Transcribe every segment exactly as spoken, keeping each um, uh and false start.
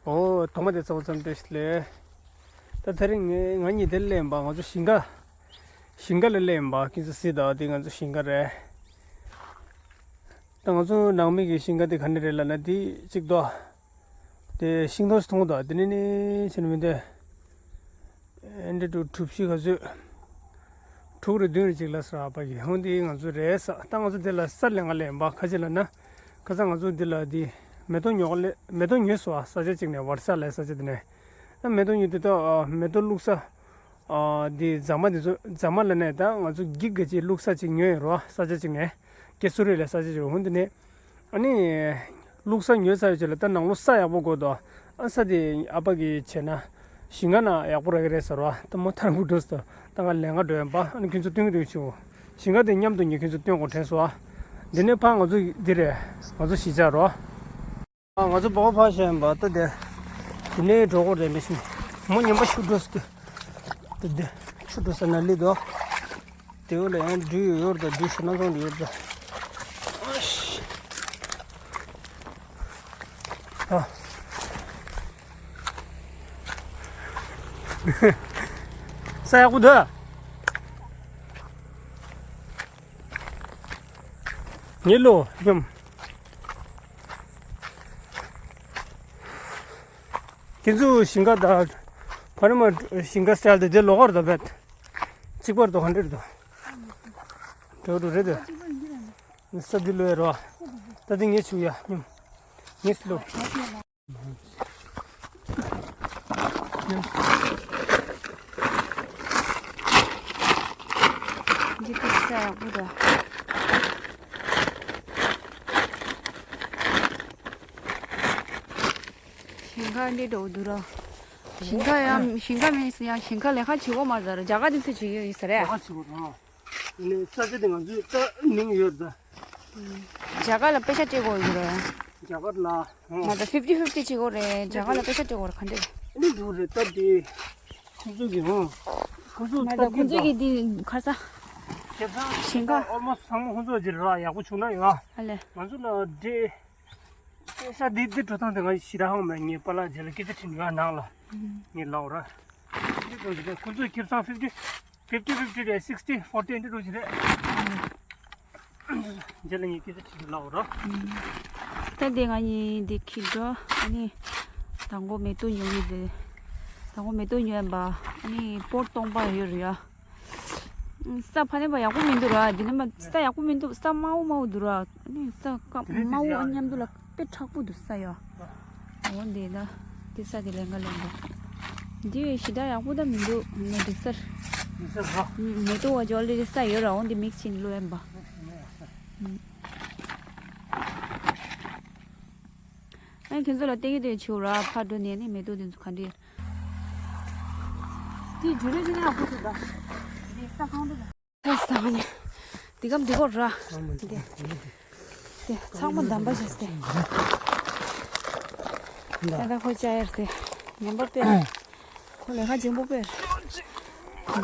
ཨོ། ཐོག་མ་དེ་ཚོ་ཙམ་དེ་ལས། ད་དེ་རིང་ངས་ང་གཉིས་དེ་སླེབས་ཡིན་པ། ང་ཚོ་ཞིང་ཁ། ཞིང་ཁ་ལ་སླེབས་ཡིན་པ། ཁྱེད་ཚོ་གཟིགས་དང་། དེ་ང་ཚོ་ཞིང་ཁ་རེད། ད་ང་ཚོ་ནང་མི་གི་ཞིང་ཁ་དེ་ག་ནས་རེད་ལབ་ན། དེ་གཅིག་དོ། དེ་ཤིང་ཏོག་ཞིག་མཐོང་དང་། དེ་ནས་ནི་ཕྱིན་མི་འདུག་ཨེ་འདྲ་འདུག་གྲུ་བཞི་ག་ཚོད། དྲུག་རེ་བདུན་རེ་གཅིག་ལ་ཟེར་བ་གི། ཧོན་དེ་ང་ཚོ་རེད་ཟེར། ད་ང་ཚོ་དེ་ལ་ས་ལེན་ག་སླེབས་ཡིན་པ། ག་ཅི་ལབ་ན། ཁ་སང་ང་ཚོ་འདི་ལ་དེ་མེ་ཏོག་ཉོ་ག་སླེབས། མེ་ཏོག་ཉོས་སོང་བ། ས་ཆ་གཅིག་ནས། ཝར་ས་ལབ་ས་ཆ་དེ་ནས། ད་མེ་ཏོག་ཉོས་དུས་ད་མེ་ཏོག་བླུགས་ས། ཨ། འདི་རྫ་མ་འདི་ཚོ། རྫ་མ་ལ་ནས་ད་ང་ཚོ་འགྱིག་གི་ཅིག་བླུགས་ས་ཅིག་ཉོས་ཡོད་རེད་བ། ས་ཆ་ཅིག་ནས། ཀེ་སུ་རི་ལ་ས་ཆ་ཅིག་ཡོད། ཧོན་དེ་ནས། ཨ་ནི། བླུགས་ས་ཉོས་ཚར་བའི་རྗེས་ལ་ད་ནང་ལོགས་ས་ཡག་པོ་དགོས་དོ། ཨ། ས་དེ་ཨ་ཕ་གིས་བྱས་ན་ཞིང་ཁ་ནང་ཡག་པོ་རག་གི་རེད་ཟེར་བ། ད་མོ་ཐར་འགུ་འགྲོ་སོང་། ད་ང་ལེན་ག་འགྲོ་ཡིན་པ། ཨ་ནི་ཁྱོད་ཚོ་སྟོན་གི་འདུག་ཆུ། ཞིང་ཁ་དེ་མཉམ་དུ་ཉོ། ཁྱོད་ཚོ་སྟོན་དགོས་དྲན་སོང་། ཨ། འདི་ནས་ཕར་ང་ཚོ་འདི་རེད། ང་ཚོ་གཞིས་ཆགས་རོ། ཨ། ང་ཚོ་སྤོ་བོ་ཕར་བཞག་ཡིན་པ། ད་དེ་དེ་ནས་འགྲོ་དགོས་རེད། མི་ཤིང་མོ་ཉན་པ་ཆུ་འགྲོ་སོང་། དེ་དེ་ཆུ་འགྲོ་ས་ན་ལི་དོ། དེ་འོག་ལ་ཡང་སྦྲུལ་ཡོད་རེད་ད། སྦྲུལ་ཞེ་ན་བཟང་ཡོད་རེད་ད། ཨ། ས་ཡག་པོ་འདུག་ངེད་ལོ་སྙོམས། ཁྱེད་ཚོ་ཞིང་ཁ་དང་། ཕ་རི་མ་ཞིང་ཁ་སི་ཊལ་དེ་དེ་ལོགས་ཀར་དང་བེད། གཅིག་པར་དང་ག་འདྲ་རེད་དོ། འགྲོ་འགྲོ་རེད་དོ། ས་འདི་ལོས་རོ། ད་འདི་ངས་ཆུ་ཡ་སྙོམས། ངས་སློ། འདི་ཀི་ས་ཡག་པོ་འདུག་ཞིང་ཁ་འདི་འགྲོ་འདུག་ར། ཞིང་ཁ་ཡང་ཞིང་ཁ་མིན་ཡང་ཞིང་ཁ་ལས་ཀ་བྱེད་དགོས་མ་ཟེར། རྒྱ་གར་འདི་ཚོ་བྱེད་ཀྱི་ཡོད་ཟེར་རེད། རྒྱ་གར་བྱེད་དགོས་ར། ནས་ས་ཆ་དེ་ང་ཚོས་ད་མིང་ཡོད་ད། རྒྱ་གར་ལ་པེ་ཤ་སྤྲད་དགོས་ཡོད་རེད། རྒྱ་གར་ལ། ང་ད་ཕིབ་ཊི་ཕིབ་ཊི་བྱེད་དགོས་རེད། རྒྱ་གར་ལ་པེ་ཤ་སྤྲད་དགོས་རེད། ག་འདྲ་རེད། ཨ་ནི་འདུག་རེད་ད། དེ་ཁོང་ཚོ་གི་ཧོ། ཁོང་ཚོ་ང་ད་ད་ཁོང་ཚོ་གི་དེ་ཁ་ས། ཁེ་ས་ཞིང་ཁ། ཨོལ་མོ་སི་ཚང་མ་ཁོང་ཚོ་གི་ར་ཡག་པོ་བྱུང་ན་ཡོད། ཨ་ལེ། ང་ཚོ་ལ་འདྲེ། པེ་ཤ་འདི་འདི་འགྲོ་སྟངས་དེ་ང་ཞེ་དྲག་ཧང་མེད། ངའི་པཱ་ལགས་རྗེས་ལ་སྐད་ཆ་དྲིས་ནས་ཡོད་ནང་ལ། ངས་ལབ་ར། འདི་འགྲོ་ཞིག་རེད། ཁོང་ཚོས་ཁེ་བཟང་ཕིབ་ཊི། ཕིབ་ཊི་ཕིབ་ཊི་རེད། སིག་སི་ཊི་ཕོར་ཊི་འདི་འགྲོ་ཞིག་རེད། རྗེས་ལ་ངས་སྐད་ཆ་དྲིས་ནས་ལབ་ར། ད་དེ་ང་གཉིས་འདི་འཁྱེར་འགྲོ། ཨ་ནི་དང་པོ་མེ་ཏོག་ཉོ་གི་རེད། དང་པོ་མེ་ཏོག་ཉོ་ཡིན་པ། ཨ་ནི་པོཊ་སྟོང་པ་ཡོད་རེད་ཡ། ས་ཕ་ནས་པ་ཡག་པོ་མི་འདུག་ར། འདི་ནས་མ་ས་ཡག་པོ་མི་འདུག་ས་དམའ་བོ་དམའ་བོ་འདུག་ར། ཨ་ནི་ས་དམའ་བོ་མཉམ་དུ་ལ་དཔེ་མཁྲེགས་པོ་འདུག་ས་ཡ། འོ་འདི་ད་འདི་ས་དེ་ལེན་ག་ལེན་ག་འདི་ཞེ་དྲག་ཡག་པོ་ད་མི་འདུག་ངས་འདི་སར། འདི་སར་ར། མེ་ཏོག་བ་ཇོ་ལི་རི་ས་ཡོད་ར། འོ་འདི་མིག་ཆེན་ལོ་ཡན་པ། ཨ་ཁྱེད་ཚོ་ལ་སྟེང་གི་དེ་ཆེའུ་ར་ཕར་འགྲོ་ནས་ནི་མེ་ཏོག་དེ་ཚོ་ག་འདྲ། དེ་ཇུ་རེ་ཇུ་རེ་ཡག་པོ་འདུག་ད། དེ་ས་གང་འདུག་ད། ས་ས་ནས་དེ་གམ་དེ་གོ་ར། དེ་དེ་ཚང་མ་འདམ་པ་བྱས་ཏེ། ད་ད་ཁོ་ཅག་ཡར་ཏེ་ཉན་པ་པེ། ཁོ་ལས་ཀ་ཆེན་པོ་པེ།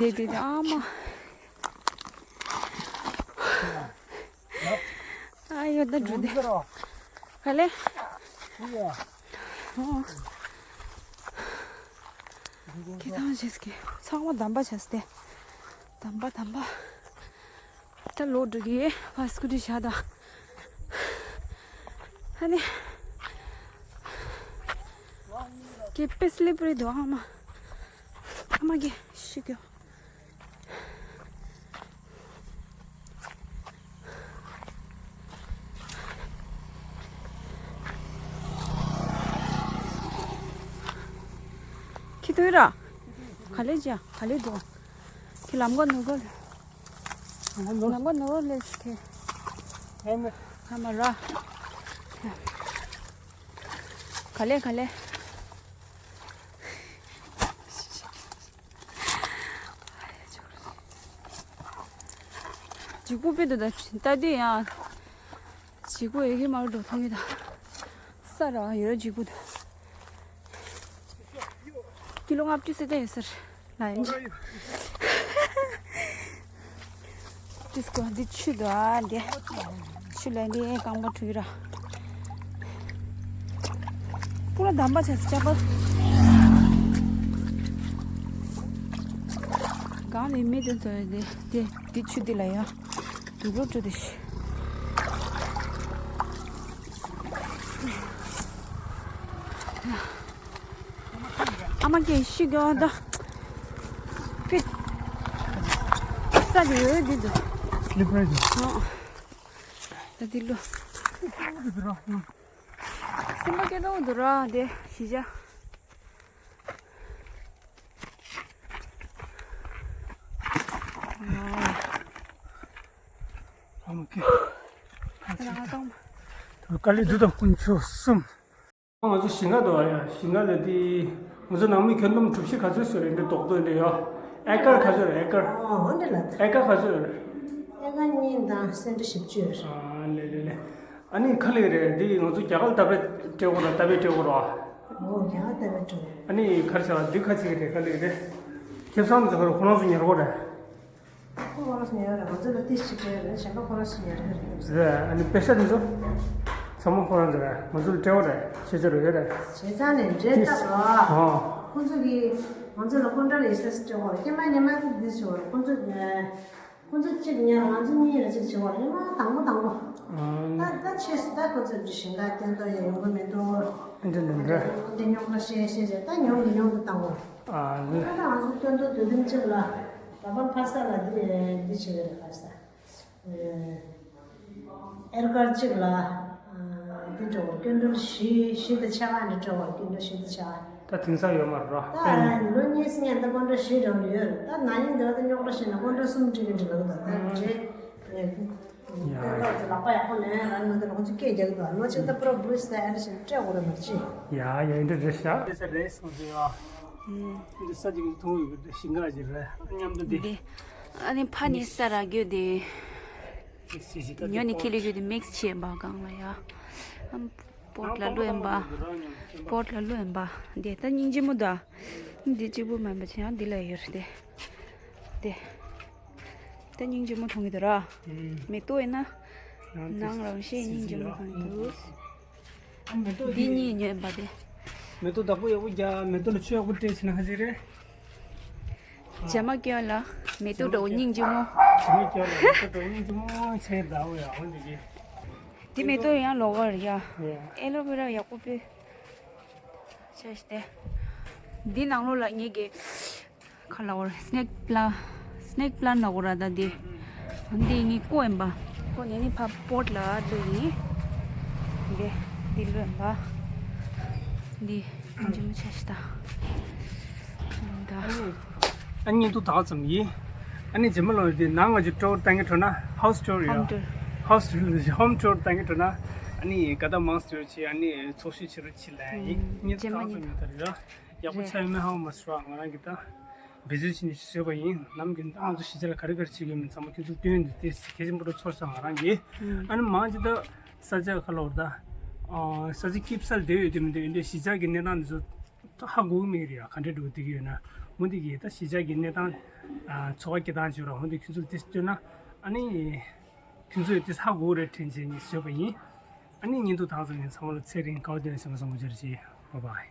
དེ་དེ་དེ་ཨ་མ། ཨ་ཡོད་ད་འགྲོ་དེ། ག་ལེ། ཨོ། ཁྱེད་ཚང་བྱས་ཀྱི་ཚང་མ་འདམ་པ་བྱས་ཏེ། འདམ་པ་འདམ་པ། ད་ལོག་འགྲོ་གི་ཕ་སྐུ་དྲི་བཞག་ད། ཧ་ནི། ཀྱེ་དཔེ་སི་ལི་པ་རི་འདུག་ཨ་མ། ཨ་མ་ཀྱེ་ཤི་ཀྱོ། ཁྱི་ཐོས་ར། ག་ལེ་ཅ་ག་ལེ་འདུག་ཁྱི་ལམ་ག་ནུ་ག་ལེ། ལམ་ག་ནུ་ག་ལེ་ཁྱི། ཨ་མ་ར། ག་ལེ་ག་ལེ། འཇིགས་པོ་དཔེ་འདུག་ད་ལྟ་དུས་ཡང་འཇིགས་པོ་ཡོད་ཀྱི་མ་རེད་འགྲོ་ཐུབ་ཀྱི་ད། ས་ར་ཡོད་ར་འཇིགས་པོ་ད། ཀི་ལོ་ལྔ་བཅུ་ཙམ་ཡོད་ས་རེད་ལ་ཡིན། ཏིས་ཀོ་འདི་ཆུ་དོ་ཨ་འདི། ཆུ་ལ་འདི་རྐང་པ་འཁྲུ་གི་ར། པུ་ར་དམ་པ་ཆ་ཆ་པ། གང་ནས་མི་དེ་ཚོ་དེ་དེ་དེ་ཆུ་དེ་ལ་ཡ། དུག་ལོག་ཆུ་དེ་ཤི། ཨ་མ་ཀྱེ་ཤི་གི་ཨ་ད། ཀི། ས་དེ་ཡོད་དེ་དུ། སླིབ་རེད་དུ། ཨོ། ད་དེ་ལོ། སེམས་པ་སྐྱིད་པོ་འདུག་ར་དེ་གཞིས་ཆགས། ཨ་མ་ཀེ། ད་ཀ་ལི་འདུག་དང་དཀོན་མཆོག་གསུམ། ང་ཚོ་ཞིང་ཁ་འདུག་ཨ་ཡ། ཞིང་ཁ་ལ་དེ་ང་ཚོ་ནང་མི་ཁྱོན་བསྡོམས་གྲུ་བཞི་ག་ཚོད་ཟེར་རེད་འདི་རྡོག་རྡོག་འདི་ཡ། ཨེ་ཀར་ག་ཚོད་རེད་ཨེ་ཀར། ཨོ་འདི་ལ། ཨེ་ཀར་ག་ཚོད་རེད། ཨེ་ཀར་གཉིས་དང་སེན་ཏི་བཞི་བཅུ་རེད། ཨ་ལེ་ལེ་ལེ། ཨ་ནི་ཁ་ལིག་རེད་འདི་ང་ཚོ་རྒྱ་གར་ལ་ད་བེ་སྤྲད་དགོས་ར་ད་བེ་སྤྲད་དགོས་ར། ཨོ་རྒྱ་གར་ད་བེ་སྤྲད་དགོས། ཨ་ནི་ག་རེ་བྱ་བ་འདི་ཁ་ཅིག་རེད་ཁ་ལིག་རེད། ཁེ་བཟང་ཚོ་ཁོ་རང་ཚོ་ཉར་དགོས་རེད། ཁོ་ཁོ་རང་ཚོ་ཉར་རེད་ང་ཚོ་ལ་ཏིས་ཅིག་སྤྲད་རེད་གཞན་པ་ཁོ་རང་ཚོ་ཉར་གི་རེད། རེད་ཨ་ནི་པེ་ས་འདི་ཚོ་ཚང་མ་ཁོ་རང་ཚོ་རེད་ང་ཚོ་ལ་སྤྲད་དགོས་རེད་ཤེས་ཚོད་རེད་ཡོད་རེད། བྱས་ཙང་ནས་འབྲེལ་སྟབས་ར། ཨོ། ཁོ་ཚོ་གིས་ང་ཚོ་ལ་ཀོན་ཀྲ་ལ་ཡི་སེ་སྤྲད་དགོས་རེད་སྐྱེ་མ་ཉེ་མ་ཁོ་འདི་ཚོ་ཁོ་ཚོ། ཁོ་ཚོ་གཅིག་ཉར་ང་ཚོ་གཉིས་ལ་གཅིག་བྱེད་བར་ཡང་དང་པོ་དང་པོ། ད་ད་ཆེས་སུ་ད་ཁོ་ཚོ་གི་ཞིང་ཁ་སྟོན་ཐོག་ཡང་ཡོང་གི་མི་འདུག་འདི་འདི་འདྲ། འདི་ཉོང་ཁ་ཤས་ཤས་བྱས་ད་ཉོང་གི་ཉོང་དུ་བཏང་བ། ད་ང་ཚོ་སྟོན་ཐོག་དུས་དུམ་གཅིག་ལ་ད་བར་ཕ་ས་ལ་འདི་འདི་བྱེད་གི་རེད་ཕ་ས། ཨེར་ཀར་གཅིག་ལ། འདི་འགྲོ་བར་སྐྱོན་འགྲོལ་བཞི་བཞི་དང་ཕྱེད་ཀ་འདི་འགྲོ་བར་སྐྱོན་འགྲོལ་བཞི་དང་ཕྱེད་ཀ་ད་དེང་སང་ཡོད་མ་རེད་རོ། ད་ལོ་གཉིས་སྔོན་ད་སྐྱོན་འགྲོལ་བཞི་འགྲོ་ཡོད་ད་ན་ནིང་འདི་བ་ད་རྙོག་དྲ་ཞིག་ན་སྐྱོན་འགྲོལ་གསུམ་འགྲིག་གི་འགྲིག་ལབ་ད་ད་རེད། ཡ། ད་ལག་པ་ཡག་པོ་ལེན་རང་ནང་དུ་ལོག་ཚུལ་སྐད་རྒྱག་གི་འདུག་ལོ་ཆེན་ད་པུ་རོ་བུ་སྟ་ཨེ་ཤིན་སྤྲད་དགོས་རེད་མ་གཅིག་ཡ་ཡ་འདི་རེད་ཤག་དེ་ས་རེད་སོང་ཟེར་ཡ། འདི་ས་ཅིག་མཐོང་ཡོད་གི་ཞིང་ཁ་ཅིག་རེད་མཉམ་དུ་འདི། འདི་ཨ་ནི་ཕ་ནི་ས་ར་རྒྱུ་དེ། ཉོ་ནི་ཁེ་ལི་རྒྱུ་དེ་མིག་སི་བྱས་པ་གང་ལ་ཡ། ཨམ་པོ་ཊི་ལ་ལོ་ཡིན་པ། པོ་ཊི་ལ་ལོ་ཡིན་པ། འདི་ད་སྙིང་རྗེ་མོ་ད། འདི་གཅིག་པུ་མིན་པ་ཅི་ཡང་འདི་ལ་ཡོད་རེད་དེ། དེ། ད་སྙིང་རྗེ་མོ་མཐོང་གི་འདུག་ར། མེ་ཏོག་ཡིན་ན། ནང་རང་བཞིན་སྙིང་རྗེ་མོ་མཐོང་གི་འདུག་འདི་གཉིས་ཉོས་པ་དེ། མེ་ཏོག་བདག་པོ་ཡག་པོ་རྒྱག་མེ་ཏོག་ལ་ཆུ་ཡག་པོ་སྤྲད་ཕྱིན་ན་ཁ་ཅིག་རེད། ཇ་མ་སྐྱོན་ལ་མེ་ཏོག་འདྲ་བོ་སྙིང་རྗེ་མོ། ཇ་མ་སྐྱོན་ལ་མེ་ཏོག་འདྲ་བོ་སྙིང་རྗེ་མོ་ཆེ་ད་འོ་ཡ་འོ་འདི་གི་དེ་མེ་ཏོག་ཡང་ལོག་གར་ཡ། ཡ། ཨེ་ལོ་ཝེ་ར་ཡག་པོ་སྤོས། ཆ་ཤི་སྟེ། འདི་ནང་ལོགས་ལ་ངེད་ཀྱི་ཁ་ལ་འོར་སི་ནེག་པི་ལན་སི་ནེག་པི་ལན་ལ་འོར་ར་ད་འདི། འདི་ངའི་ཀོ་ཡིན་པ། ཀོ་ནས་ནི་ཕ་པོ་ཊི་ལ་བླུགས་ཡིན། འདི་འདི་ལོས་ཡིན་པ། འདི་འཇིམ་ཆ་ཤི་ད། ད། ཨ་ནི་ཏུ་ད་ཙམ་ཡིན། ཨ་ནི་རྗེས་མ་ལོ་འདི་ནང་ང་ཅིག་ཊུར་བཏང་གི་འགྲོ་ན་ཧའུ་སི་ཊུར་ཡོད། ཧོམ་ཊུར། ཧའུ་སི་ཊུར་ཧོམ་ཊུར་བཏང་གི་འགྲོ་ན་ཨ་ནི་ག་ད་མང་སི་ཊུར་ཆེ་ཨ་ནི་ཚོགས་ཤིག་ཆེ་རུ་ཆེ་ལ་ཡིན། ཨུམ། ཉིན་རྗེས་མ་ད་ཙམ་ཉིན་ཡོད་ད་རེད། ཡག་པོ་ཆགས་ཡོད་མེད་ཧ་གོ་མ་སོང་ང་རང་གི་ད། བེད་སྤྱོད་བྱེད་ནས་བཟོས་པ་ཡིན། ནམ་རྒྱུན་ད་ང་ཚོ་གཞིས་ཆགས་ལ་ག་རེ་ག་རེ་བྱེད་ཀྱི་ཡོད་མེད་ཚང་མ་ཁྱོད་ཚོ་སྟོན་ཡོང་དུས་དེ་གལ་ཆེན་པོ་རུ་ཚོར་སོང་ང་རང་གིས། ཨ་ནི་མང་ཆེ་ད་ས་ཆ་ག་ལ་བར་ད། ས་ཆ་སྐྱིད་ས་ལ་བསྡད་ཡོད་དུས་མི་འདུག་འདི་གཞིས་ཆགས་ཀྱི་གནས་སྟངས་འདི་ཚོ་ཧ་གོ་གི་མེད་རེད་ཡ། ག་འདྲས་འགྲོ་བསྡད་ཀྱི་ཡོད་ན་འོ་འདི་གིས་ད་གཞིས་ཆགས་ཀྱི་གནས་སྟངས། འཚོ་བ་སྐྱེལ་སྟངས་བྱེད་རོགས་འོ་འདི་ཁྱོད་ཚོ་དེ་སྟོན་ན་ཨ་ནི། ཁྱོད་ཚོས་དེ་ཧ་གོ་རེད་དྲན་བྱས་ནས་བཟོས་པ་ཡིན། ཨ་ནི་ཉིན་ཐོ་དང་ཙམ་ནས་ཚང་མ་ལ་ཚེ་རིང་དགའ་བ་ལྡན་ཞེས་པ་བཟང་པོ་སྦྱར་བྱེད། བྷའི་བྷའི།